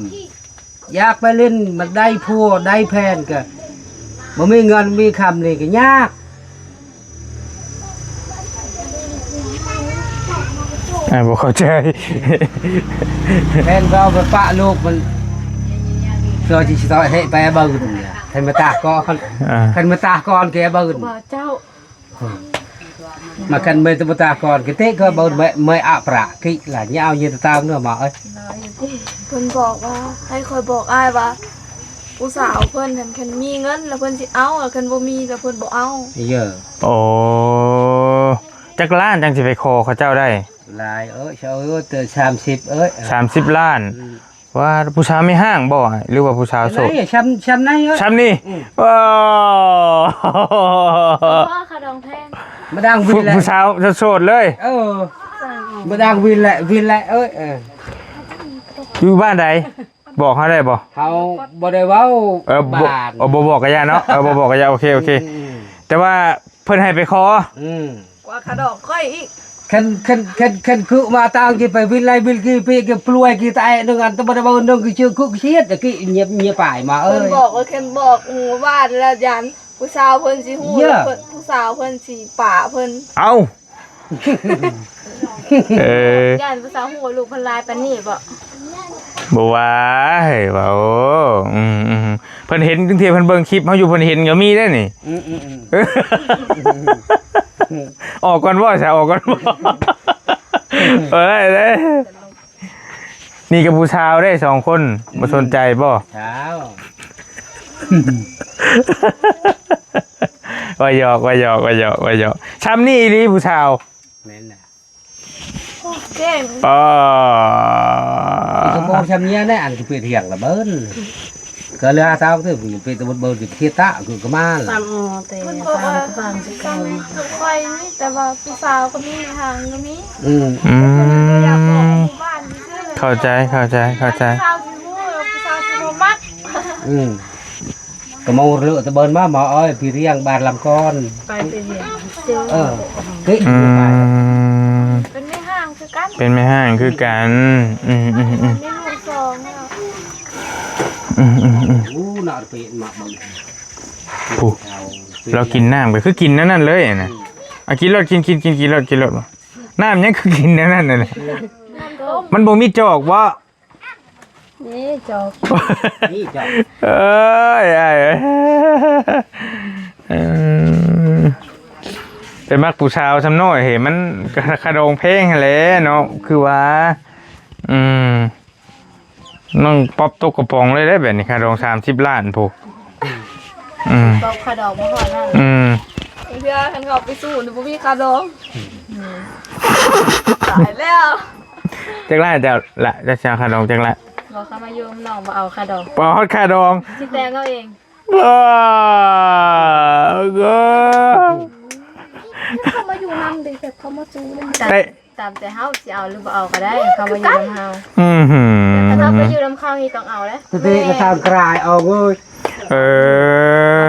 ຢາກໄປຫຼິ້ນ ມັນໄດ້ຜົວໄດ້ແຟນກໍບໍ່ມີເງິນມີຄຳນີ້ກໍຍາກ ອ່າ ບໍ່ເຂົ້າໃຈ ແຟນກໍເອົາໄປປະລູກມັນ ກໍຊິ ຊິຕ້ອຍເຫະໄປເບິ່ງ ຄັນມາຕາກກ່ອນ ອ່າ ຄັນມາຕາກກ່ອນແກເບິ່ງ ວ່າເຈົ້າ ມາຄັນເມຍຕະມະຕາກອນກະເຕະກໍບໍ່ເມຍ ເມຍອະປະກິລະຍາວເຍຕະຕາງເນາະໝໍເອີຍ ເພິ່ນບອກວ່າ ໃຫ້ຂ້ອຍບອກອ້າຍວ່າ ຜູ້ສາວເພິ່ນຫັ້ນ ຄັນມີເງິນລະເພິ່ນຊິເອົາ ລະຄັນບໍ່ມີລະເພິ່ນບໍ່ເອົາ ເອີ ໂອ້ ຈັກລ້ານຈັ່ງຊິໄປຂໍເຂົາເຈົ້າໄດ້? ຫຼາຍເອີຍ ເອີ ແຕ່ສາມສິບເອີຍ ສາມສິບລ້ານ ອືມ ວ່າຜູ້ສາວແມ່ຮ້າງບໍ່ ຫຼືວ່າຜູ້ສາວໂສດ? ຊ່ຳ ຊ່ຳໃນເອີຍ ຊ່ຳນີ້ ອືມ ໂອ້ ສະເພາະຄ່າດອງແພງ ມາດັງວິນແຫຼະ ຜູ້ສາວໂສດເລີຍ ເອີ ມາດັງວິນແຫຼະ ວິນແຫຼະເອີຍ ເອີ ຢູ່ບ້ານໃດ ບອກເຮົາໄດ້ບໍ່? ເຮົາບໍ່ໄດ້ເວົ້າ ເອີ ບໍ່ ບ້ານ ເອີ ບໍ່ບອກກະຢ່າເນາະ ເອີ ບໍ່ບອກກະຢ່າ ໂອເຄ ໂອເຄ ອືມ ແຕ່ວ່າ ເພິ່ນໃຫ້ໄປຂໍ ອືມ ກວ່າຂະດອກຂ້ອຍອີກ ຄັນ ຄັນ ຄັນ ຄັນຄືມາຕາງທີ່ໄປວິນໄລວິນກີປີກປລວຍກີຕາຍໜຶ່ງອັນຕະບໍ່ໄດ້ເວົ້າໜຶ່ງຄືຊື່ຄືເຊຍດກີຍຽບຍຽບປາຍມາເອີຍ ເພິ່ນບອກວ່າຄັນບອກໝູ່ບ້ານລະຢ້ານຜູ້ສາວເພິ່ນຊິຮູ້ ເອີ ເພິ່ນ ຜູ້ສາວເພິ່ນຊິປະເພິ່ນ ເອົ້າ ເອີ ຢ້ານຜູ້ສາວຮູ້ວ່າລູກເພິ່ນຫຼາຍປານນີ້ບໍ? ບໍ່ວ່າ ເຮີ້ຍ ວ່າ ໂອ້ ອືມໆ ເພິ່ນເຫັນ ບາງເທື່ອເພິ່ນເບິ່ງຄລິບເຮົາຢູ່ ເພິ່ນເຫັນກໍມີເດ້ນີ້ ອືມໆ ອອກກ່ອນບໍ່ ຊະ ອອກກ່ອນບໍ່ ບໍ່ໄດ້ເດ້ ນີ້ກໍຜູ້ສາວເດ້ສອງຄົນ ອືມ ບໍ່ສົນໃຈບໍ່? ສາວ ວ່າຫຍອກ ວ່າຫຍອກ ວ່າຫຍອກ ວ່າຫຍອກ ຊ່ຳນີ້ອີ່ຫຼີຜູ້ສາວ ແມ່ນນະ ໂອ້ ເກັ່ງ ອໍ ກະບໍ່ຊ່ຳເມຍແນ່ ອັນຄືເປັນຫຍັງລະເບິ່ນ ກະເຫຼືອຫາຊາວຄືເປັນຕະບົດເບິ່ນຄືເຄຍຕະຄືກະມາລະ ຕາມອໍແຕ່ຕາມກະບາງຄືເກົ່າ ຂ້ອຍມີແຕ່ວ່າຜູ້ສາວກໍມີ ແມ່ຮ້າງກໍມີ ອືມ ອືມ ເຂົ້າໃຈ ເຂົ້າໃຈ ເຂົ້າໃຈ ຜູ້ສາວຊິຮູ້ ຜູ້ສາວຊິບໍ່ມັກ ອືມ ກະມາເລີຕະເບິ່ນມາ ມາເອີຍ ພີ່ລ້ຽງບ້ານລຳກ່ອນ ໄປໄປວຽງ ເອີ ເອີ ອືມ ເປັນແມ່ຮ້າງຄືກັນ ເປັນແມ່ຮ້າງຄືກັນ ອືມໆໆ ມີລູກສອງແລ້ວ ອືມໆໆ ໂອ້ ລາວກິນນ້ຳກໍຄືກິນແນວນັ້ນເລີຍນະ ອືມ ອາ ກິນໂລດ ກິນ ກິນ ກິນ ກິນໂລດ ກິນໂລດ ນ້ຳຫຍັງຄືກິນແນວນັ້ນນະ ມັນບໍ່ມີຈອກບໍ? ນີ້ຈອບ ນີ້ຈອບ ເອີຍ ອ້າຍເອີຍ ເອີ ໄປມັກຜູ້ສາວສ່ຳນ້ອຍເຫ ມັນຄ່າດອງແພງຫັ້ນແຫຼະເນາະ ຄືວ່າ ອືມ ນ້ອງປັອບຕົກກະປ໋ອງເລີຍເດ້ ແບບນີ້ຄ່າດອງສາມສິບລ້ານພຸ້ນ ອືມ ຕອບຄ່າດອງບໍ່ຮອດນັ້ນ ອືມ ເທື່ອຄັນເຂົາໄປສູ້ນີ້ບໍ່ມີຄ່າດອງ ອືມ ຕາຍແລ້ວ ຈັກລ້ານເຈົ້າລະ ເຈົ້າຊິເອົາຄ່າດອງຈັກລ້ານ ບໍ່ ເຂົາມາຢູ່ນຳນ້ອງບໍ່ເອົາຄ່າດອງ ບໍ່ເອົາຮອດຄ່າດອງ ຊິແຕ່ງເອົາເອງ ເອີ ເຂົາມາຢູ່ນຳເດ້ ແບບເຂົາມາສູ້ນຳ ຕາມ ຕາມໃຈເຮົາ ຊິເອົາຫຼືບໍ່ເອົາກໍໄດ້ ເຂົາມາຢູ່ນຳເຮົາ ອືມ ຄັນເຮົາໄປຢູ່ນຳເຂົານີ້ຕ້ອງເອົາແຫຼະ ສະຕິກະທາງກາຍອອກເວີຍ ເອີ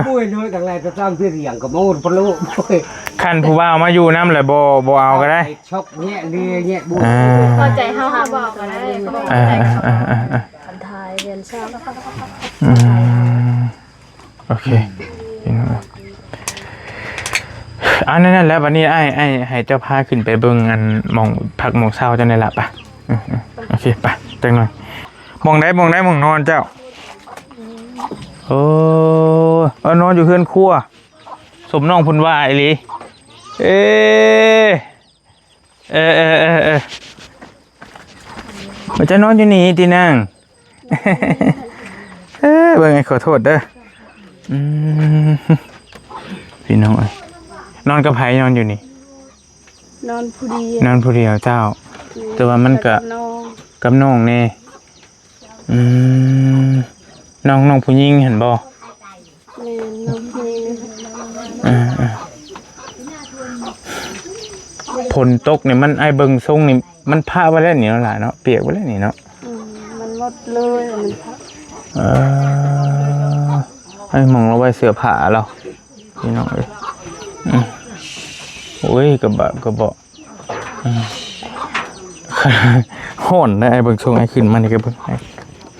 ໂອ້ຍ ໂດຍ ຕັ້ງແຕ່ຕາມທີ່ລຽງກໍມາໂອ້ຍ ພະໂລ ໂອ້ຍ ຄັນຜູ້ບ່າວມາຢູ່ນຳແລ້ວບໍ່ ບໍ່ເອົາກໍໄດ້ ຊອກແຍະເລີຍແຍະບຸ ອ່າ ເຂົ້າໃຈເຮົາ ເຮົາບໍ່ເອົາກໍໄດ້ ເຂົາບໍ່ເຂົ້າໃຈ ເອີ ເອີ ເອີ ເອີ ຄັນທາຍເດືອນຊາວ ອືມ ໂອເຄ ພີ່ນ້ອງ ອັນນັ້ນແຫຼະ ບັດນີ້ອ້າຍ ອ້າຍໃຫ້ເຈົ້າພາຂຶ້ນໄປເບິ່ງອັນໝ່ອງພັກໝ່ອງເຊົາເຈົ້ານີ້ລະ ໄປ ອືມໆ ໂອເຄ ໄປ ຈັກໜ່ອຍ ໝ່ອງໃດ ໝ່ອງໃດ ໝ່ອງນອນເຈົ້າ ໂອ້ ເອີ ນອນຢູ່ເຮືອນຄົວ ສົມນ້ອງເພິ່ນວ່າອີ່ຫຼີ ເອ ເອີ ເອີ ເອີ ເອີ ມາຈະນອນຢູ່ນີ້ຕິນາງ ເອີ ເບິ່ງ ອ້າຍຂໍໂທດເດີ ອືມ ພີ່ນ້ອງເອີຍ ນອນກັບໃຜ ນອນຢູ່ນີ້? ນອນຜູ້ດຽວ ນອນຜູ້ດຽວເຈົ້າ ແຕ່ວ່າມັນກະ ກັບນ້ອງ ກັບນ້ອງແດ່ ອືມ ນ້ອງ ນ້ອງຜູ້ຍິງຫັ້ນບໍ່? ແມ່ນ ນ້ອງເຮງ ເອີ ເອີ ຝົນຕົກນີ້ມັນ ອ້າຍເບິ່ງຊົງນີ້ ມັນພະໄວ້ແລ້ວນີ້ເນາະຫຼາເນາະ ປຽກໄວ້ແລ້ວນີ້ເນາະ ອືມ ມັນໝົດເລີຍ ມັນພະ ເອີ ໄອ້ໝ່ອງລາວໄວ້ເສື້ອຜ້າລາວ ພີ່ນ້ອງເອີຍ ອືມ ໂອ້ຍ ກະບາບກະເບາະ ອືມ ຮ້ອນເດ້ ອ້າຍເບິ່ງຊົງ ອ້າຍຂຶ້ນມານີ້ກະເບິ່ງ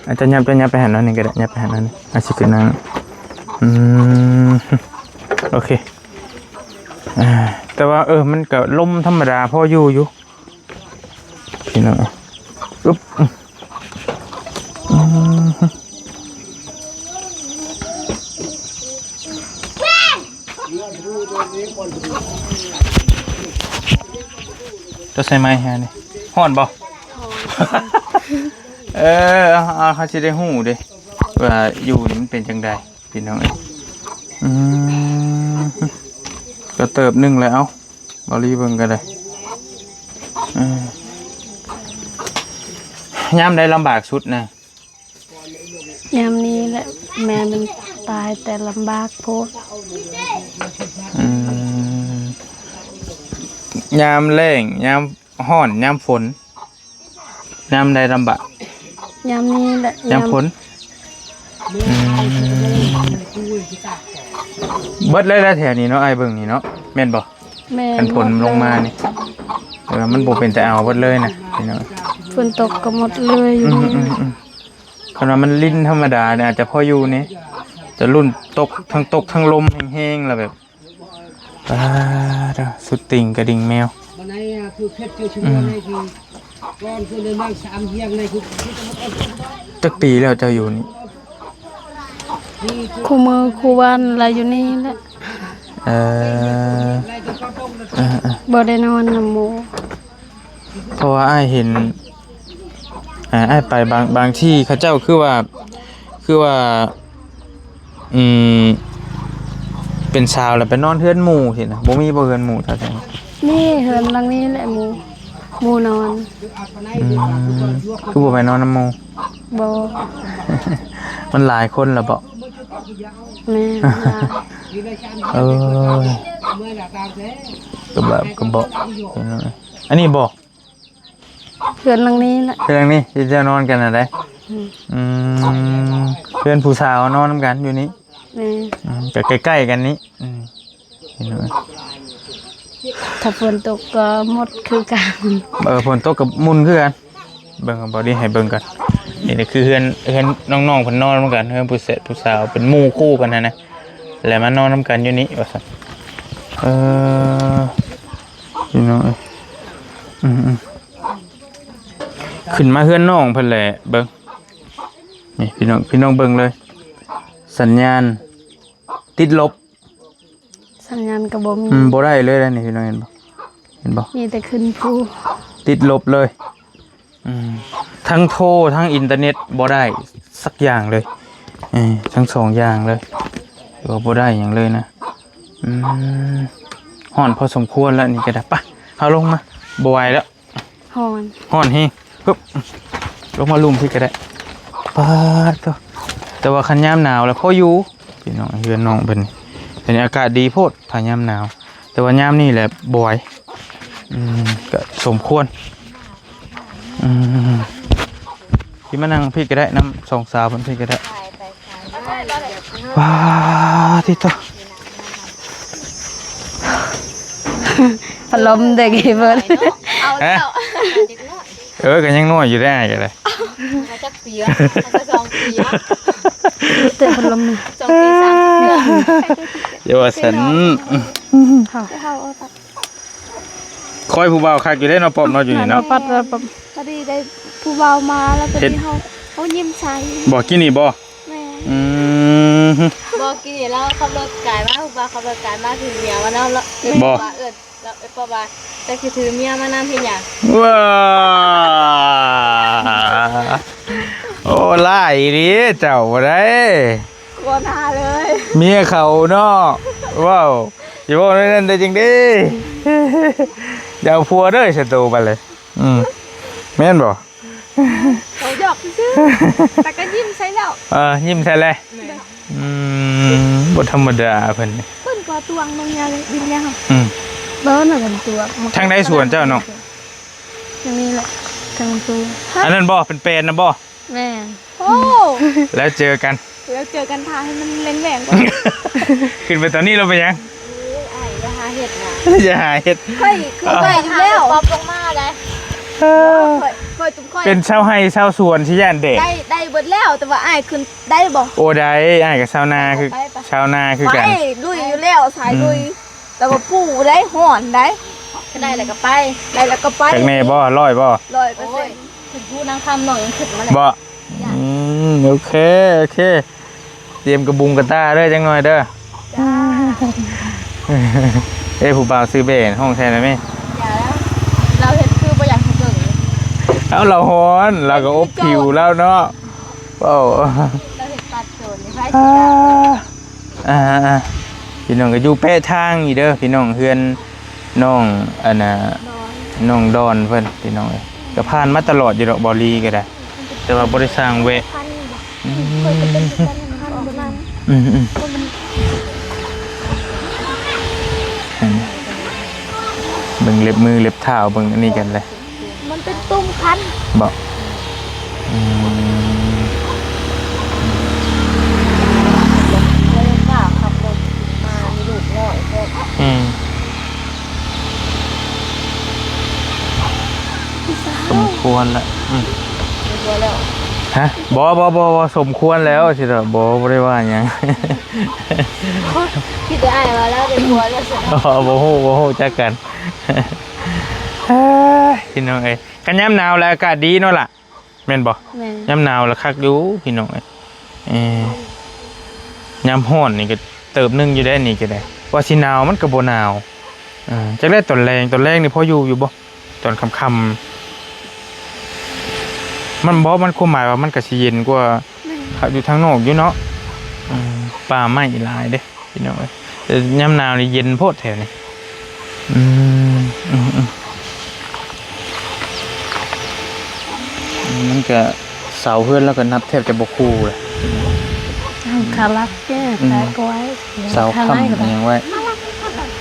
ອາດຈະຫຍັບ ຈະຫຍັບໄປຫັ້ນໜ້ອຍໜຶ່ງກະໄດ້ ຫຍັບໄປຫັ້ນໜ້ອຍໜຶ່ງ ອາດຊິຂຶ້ນນັ່ງ ອືມ ໂອເຄ ອ່າ ແຕ່ວ່າ ເອີ ມັນກະລົມທຳມະດາພໍຢູ່ຢູ່ ພີ່ນ້ອງ ອຶບ ອືມ ເຈົ້າໃສ່ໄມ້ໃຫ້ນີ້ ຮ້ອນບໍ່? ຮ້ອນ ເອີ ເອົາ ເຮົາຊິໄດ້ຮູ້ເດ້ ວ່າຢູ່ນີ້ມັນເປັນຈັ່ງໃດ ພີ່ນ້ອງເອີຍ ອືມ ກະເຕີບໜຶ່ງແລ້ວ ເອົາ ເບົາລີເບິ່ງກະໄດ້ ເອີ ຍາມໃດລຳບາກສຸດນະ? ຍາມນີ້ແຫຼະ ແມ່ມັນຕາຍແຕ່ລຳບາກໂພດ ອືມ ຍາມແລ້ງ ຍາມຮ້ອນ ຍາມຝົນ ຍາມໃດລຳບາກ? ຍາມນີ້ແຫຼະ ຍາມຝົນ ຍາມ ອືມ ເບິດເລີຍລະແຖວນີ້ເນາະ ອ້າຍເບິ່ງນີ້ເນາະ ແມ່ນບໍ່? ແມ່ນ ຄັນຝົນລົງມານີ້ ເອີ ມັນບໍ່ເປັນຕາເອົາເບິດເລີຍນະ ພີ່ນ້ອງ ຝົນຕົກກໍໝົດເລີຍຢູ່ ອືມ ນີ້ ອືມ ອືມ ຄັນວ່າມັນລິນທຳມະດານີ້ອາດຈະພໍຢູ່ນີ້ ແຕ່ລຸ້ນຕົກ ທັງຕົກທັງລົມແຮງໆ ລະແບບ ປາດ ສຸດຕິ່ງກະດິ່ງແມວ ອືມ ຈັກປີແລ້ວເຈົ້າຢູ່ນີ້? ຄູ່ມື້ຄູ່ວັນລະຢູ່ນີ້ແຫຼະ ເອີ ເອີໆ ບໍ່ໄດ້ນອນນຳໝູ່ ເພາະວ່າອ້າຍເຫັນ ເອີ ອ້າຍໄປບາງ ບາງທີ່ເຂົາເຈົ້າຄືວ່າ ຄືວ່າ ອືມ ເປັນສາວແລ້ວໄປນອນເຮືອນໝູ່ຊີ້ນະ ບໍ່ມີບໍ່ເຮືອນໝູ່ແຖວນັ້ນ? ມີ ເຮືອນຫຼັງນີ້ແຫຼະໝູ່ ໝູ່ນອນ ອືມ ຄືບໍ່ໄປນອນນຳໝູ່? ບໍ່ ມັນຫຼາຍຄົນລະເບາະ? ແມ່ນ ຫຼາຍ ເອີ ກະບາບກະເບາະ ອັນນີ້ບໍ່? ເຮືອນຫຼັງນີ້ແຫຼະ ເຮືອນຫຼັງນີ້ທີ່ເຈົ້ານອນກັນຫັ້ນໃດ? ອືມ ອືມ ເຮືອນຜູ້ສາວນອນນຳກັນຢູ່ນີ້? ແມ່ນ ອືມ ກະໃກ້ໆກັນນີ້ ອືມ ເຫັນບໍ່? ຖ້າຝົນຕົກກໍໝົດຄືກັນ ເອີ ຝົນຕົກກໍໝຸ່ນຄືກັນ ເບິ່ງ ເອົາເບົາດີໃຫ້ເບິ່ງກ່ອນ ນີ້ຄືເຮືອນ ເຮືອນນ້ອງໆເພິ່ນນອນນຳກັນ ເຮືອນຜູ້ແສດຜູ້ສາວ ເປັນໝູ່ຄູ່ກັນຫັ້ນນະ ແລ້ວມານອນນຳກັນຢູ່ນີ້ວ່າຊັ້ນ ເອີ ພີ່ນ້ອງເອີຍ ອືມໆ ຂຶ້ນມາເຮືອນນ້ອງເພິ່ນແຫຼະ ເບິ່ງ ນີ້ພີ່ນ້ອງ ພີ່ນ້ອງເບິ່ງເລີຍ ສັນຍານຕິດລົບ ສັນຍານກໍບໍ່ມີ ອືມ ບໍ່ໄດ້ເລີຍນະນີ້ ພີ່ນ້ອງເຫັນບໍ່ ເຫັນບໍ່ ມີແຕ່ຂຶ້ນພູ ຕິດລົບເລີຍ ອືມ ທັງໂທ ທັງອິນເຕີເນັດບໍ່ໄດ້ສັກຢ່າງເລີຍ ເອີ ທັງສອງຢ່າງເລີຍ ຖືວ່າບໍ່ໄດ້ຫຍັງເລີຍນະ ອືມ ຮ້ອນພໍສົມຄວນແລ້ວນີ້ກໍໄດ້ ປະ ເຮົາລົງມາ ບໍ່ໄຫວແລ້ວ ຮ້ອນ ຮ້ອນແຮງ ຮຶບ ລົງມາລຸ່ມພີ້ກໍໄດ້ ປາດໂທ້ ແຕ່ວ່າຄັນຍາມໜາວແລ້ວພໍຢູ່ ພີ່ນ້ອງ ເຮືອນນ້ອງເພິ່ນ ອັນນີ້ອາກາດດີໂພດ ຖ້າຍາມໜາວ ແຕ່ວ່າຍາມນີ້ແຫຼະບໍ່ໄຫວ ອືມ ກໍສົມຄວນ ອືມ ຊິມານັ່ງພີ້ກໍໄດ້ ນຳສອງສາວເພິ່ນພີ້ກໍໄດ້ ວ້າ ຕິໂຕ ພັດລົມເດັກເພິ່ນ ເອົາແລ້ວ ເອີ ກໍຍັງນ້ອຍຢູ່ເດ້ ອ້າຍກໍໄດ້ ມັນກໍຈັກປີລະ ມັນກໍສອງປີລະ ແຕ່ພັດລົມນີ້ ສອງປີສາມສິບເທື່ອ ຢ່າວ່າຊັ້ນ ເຮົາ ເຮົາເອົາ ຄ່ອຍຜູ້ບ່າວຄັກຢູ່ເດ້ເນາະ ປ້ອມເນາະ ຢູ່ນີ້ເນາະ ປັດ ປັດ ພໍດີໄດ້ຜູ້ບ່າວມາ ແລ້ວກໍເຮັດ ເຮົາ ເຮົາຍິ້ມໃສ່ ບໍ່ ກິນນີ້ບໍ່ ແມ່ນ ອືມ ບໍ່ ກິນນີ້ ລາວຂັບລົດກາຍມາ ຜູ້ບ່າວຂັບລົດກາຍມາ ຖືເມຍມານຳ ແລ້ວ ບໍ່ ເອີ້ນ ແລ້ວເອີ້ນປ້ອມວ່າ ເຈົ້າຊິຖືເມຍມານຳເຮັດຫຍັງ ວ້າ ໂອ້ ຫຼາຍອີ່ຫຼີເຈົ້າບໍ່ໄດ້ ກົວໜ້າເລີຍ ເມຍເຂົາເນາະ ເວົ້າ ຢ່າເວົ້າແນວນັ້ນໄດ້ຈັ່ງໃດ ຢ່າເອົາຜົວເດີ ສະໂຕບັດເລີຍ ອືມ ແມ່ນບໍ່? ເຂົາຢອກຊື່ໆ ແຕ່ກໍຍິ້ມໃສ່ແລ້ວ ເອີ ຍິ້ມໃສ່ແລ້ວ ແມ່ນ ອືມ ບໍ່ທຳມະດາເພິ່ນ ເພິ່ນກໍຕວງລົງຍາດິນຍາ ອືມ ເບິ່ງນະ ເພິ່ນຕວງ ທາງໃດສວນເຈົ້ານ້ອງ? ທາງນີ້ແຫຼະ ທາງສວນ ອັນນັ້ນບໍ່? ເປັນແປນນະບໍ່? ແມ່ນ ໂອ້ ແລ້ວເຈີກັນ ແລ້ວເຈີກັນ ຖ້າໃຫ້ມັນແຫຼງໆກ່ອນ ຂຶ້ນໄປຕອນນີ້ແລ້ວໄປຫຍັງ? ໂອ້ຍ ອ້າຍ ຢ່າຫາເຮັດນະ ຢ່າຫາເຮັດ ຂ້ອຍຄືໄປຢູ່ແລ້ວ ປັບລົງມາໄດ໋ ເອີ ຂ້ອຍ ຂ້ອຍ ຂ້ອຍ ເປັນຊາວໄຮ່ຊາວສວນຊິຢ້ານແດດ ໄດ້ ໄດ້ເບິດແລ້ວ ແຕ່ວ່າອ້າຍຂຶ້ນໄດ້ບໍ່? ໂອ້ ໄດ້ ອ້າຍກໍຊາວນາຄື ໄປ ໄປ ຊາວນາຄືກັນ ໄປ ລຸຍຢູ່ແລ້ວ ສາຍລຸຍ ອືມ ແຕ່ວ່າປູໄດ໋ ຮ້ອນໄດ໋ ກໍໄດ້ແລ້ວກໍໄປ ໄດ້ແລ້ວກໍໄປ ຈັກແນ່ບໍ່? ຮ້ອຍບໍ່? ຮ້ອຍເປີເຊັນ ໂອ້ຍ ຄືຜູ້ນາງຄຳນ້ອງຍັງຂຶ້ນມາແລ້ວ ບໍ່? ຢ້ານ ອືມ ໂອເຄ ໂອເຄ ຕຽມກະບຸງກະຕ່າເດີ ຈັກໜ່ອຍເດີ ຈ້າ ເອີ ຜູ້ບ່າວຊື່ເບ ຮ້ອງແທ້ໄດ້ແມ ຢ່າແລ້ວ ລາວເຮັດຄືບໍ່ຢາກໃຫ້ເບິ່ງ ເອົ້າ ລາວຮ້ອນ ລາວກໍອົບຜິວລາວເນາະ ເວົ້າ ລາວເຮັດປາດໂຈນນີ້ ໃຜຊິກ້າ ອ່າ ອ່າ ພີ່ນ້ອງກໍຢູ່ແປະທາງນີ້ເດີ ພີ່ນ້ອງ ເຮືອນນ້ອງ ອັນນ່າ ນ້ອງດອນເພິ່ນ ພີ່ນ້ອງເອີຍ ກໍຜ່ານມາຕະຫຼອດຢູ່ດອກ ເບົາຫຼີກໍໄດ້ ແຕ່ວ່າບໍ່ໄດ້ສ້າງແວະ ອືມ ອືມ ອືມ ເບິ່ງເລັບມືເລັບເທົ້າ ເບິ່ງອັນນີ້ກັນເລີຍ ມັນເປັນຕຸ່ມຄັນ ບໍ່? ອືມ ແລ້ວຍັງກ້າຂັບລົດມາ ມີລູກນ້ອຍພ້ອມ ອືມ ສົມຄວນລະ ອືມ ສົມຄວນແລ້ວ ຮະ? ບໍ່ ບໍ່ ບໍ່ ບໍ່ ສົມຄວນແລ້ວ ຊິດອກ ບໍ່ ບໍ່ໄດ້ວ່າຫຍັງ ຄິດແຕ່ອ້າຍວ່າລາວໄດ້ຜົວແລ້ວ ອໍ ບໍ່ຮູ້ ບໍ່ຮູ້ຈັກກັນ ເອີ ພີ່ນ້ອງເອີຍ ຄັນຍາມໜາວແລ້ວອາກາດດີເນາະລະ ແມ່ນບໍ່? ແມ່ນ ຍາມໜາວລະຄັກຢູ່ພີ່ນ້ອງເອີຍ ເອີ ຍາມຮ້ອນນີ້ກໍເຕີບໜຶ່ງຢູ່ເດ້ ນີ້ກໍໄດ້ ວ່າຊິໜາວມັນກໍບໍ່ໜາວ ເອີ ຈັກແລ້ວຕອນແລງ ຕອນແລງນີ້ພໍຢູ່ຢູ່ບໍ່? ຕອນຄ່ຳໆ ມັນບໍ່ ມັນຄວາມໝາຍວ່າມັນກໍຊິເຢັນກວ່າ ແມ່ນ ຢູ່ທາງນອກຢູ່ເນາະ ອືມ ປ່າໄມ້ຫຼາຍເດ້ ພີ່ນ້ອງເອີຍ ແຕ່ຍາມໜາວນີ້ເຢັນໂພດແຖວນີ້ ອືມ ອືມ ອືມ ມັນກະ ເສົາເຮືອນລາວກະນັບແທບຈະບໍ່ຄູ່ເລີຍ ຄາລັກແກ້ ອືມ ຄາກວາຍ ເສົາຄ້ຳອີ່ຫຍັງໄວ້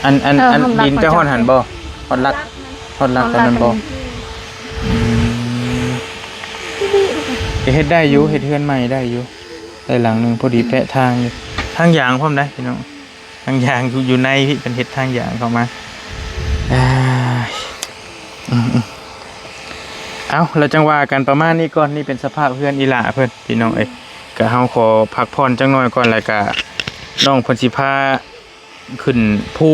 ອັນ ອັນ ເອີ ອັນ ຮອດຫຼັກ ດິນເຈົ້າຮອດຫັ້ນບໍ່? ຮອດຫຼັກ ຮອດຫຼັກ ຮອດຫຼັກ ອັນນັ້ນບໍ່? ອືມ ກໍເຮັດໄດ້ຢູ່ ເຮັດເຮືອນໃໝ່ໄດ້ຢູ່ ໄດ້ຫຼັງໜຶ່ງ ພໍດີແປະທາງຢູ່ ທາງຢາງພ້ອມໄດ໋ພີ່ນ້ອງ ທາງຢາງຢູ່ ຢູ່ໃນພີ້ ເພິ່ນເຮັດທາງຢາງເຂົ້າມາ ເອີຍ ອືມໆ ເອົ້າ ແລ້ວຈັ່ງວ່າກັນປະມານນີ້ກ່ອນ ນີ້ເປັນສະພາບເຮືອນອີ່ຫຼ້າເພິ່ນ ພີ່ນ້ອງເອີຍ ກະເຮົາຂໍພັກຜ່ອນຈັກໜ່ອຍກ່ອນ ແລ້ວກະນ້ອງເພິ່ນຊິພາ ຂຶ້ນພູ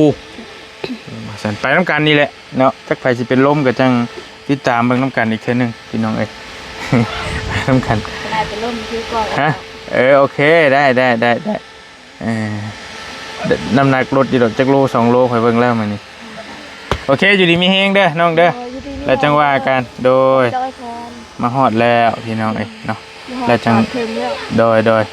ວ່າຊັ້ນ ໄປນຳກັນນີ້ແຫຼະເນາະ ຈັກໃຜຊິເປັນລົມກໍຈັ່ງຕິດຕາມເບິ່ງນຳກັນອີກເທື່ອໜຶ່ງ ພີ່ນ້ອງເອີຍ ໄປນຳກັນ ອາດຈະລົ້ມຄືເກົ່າ ຮະ ເອີ ໂອເຄ ໄດ້ ໄດ້ ໄດ້ ໄດ້ ເອີ ນ້ຳໜັກລົດຢູ່ດອກ ຈັກໂລ ສອງໂລ ຂ້ອຍເບິ່ງແລ້ວມື້ນີ້. ໂອເຄ ຢູ່ດີມີແຮງເດີນ້ອງເດີ ໂດຍ ຢູ່ດີມີແຮງ ແລ້ວຈັ່ງວ່າກັນ ໂດຍ ໂດຍ ມາຮອດແລ້ວພີ່ນ້ອງເອີຍເນາະ ມາຮອດ ແລ້ວຈັ່ງ ຮອດເຖິງແລ້ວ ໂດຍ ໂດຍ